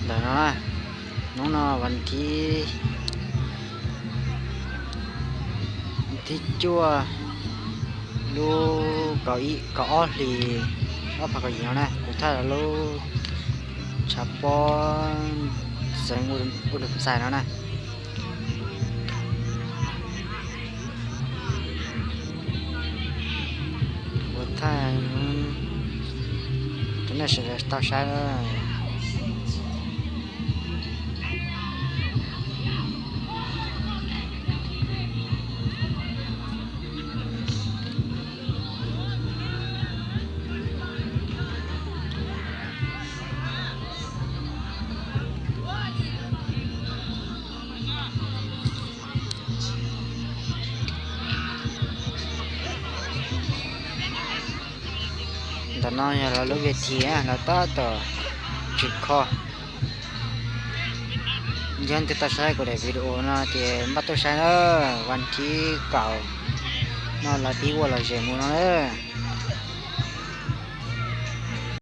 Ntawm no na, hnub no vas thib, thib cuaj lub kaum ob hlis ob phav kaum yim no na, kuv thaij los lub tshav pob xeev Udomxais no na. Kuv thaij rau nej sawv daws tau saib. Ntawm no yog lawv lub ves thib, lawv tab tom tsim kho. Yog leej twg tau saib kuv daim video no ces npaj tuaj saib na, vas thib kaum no lawv pib ua lom zem mus no lawm.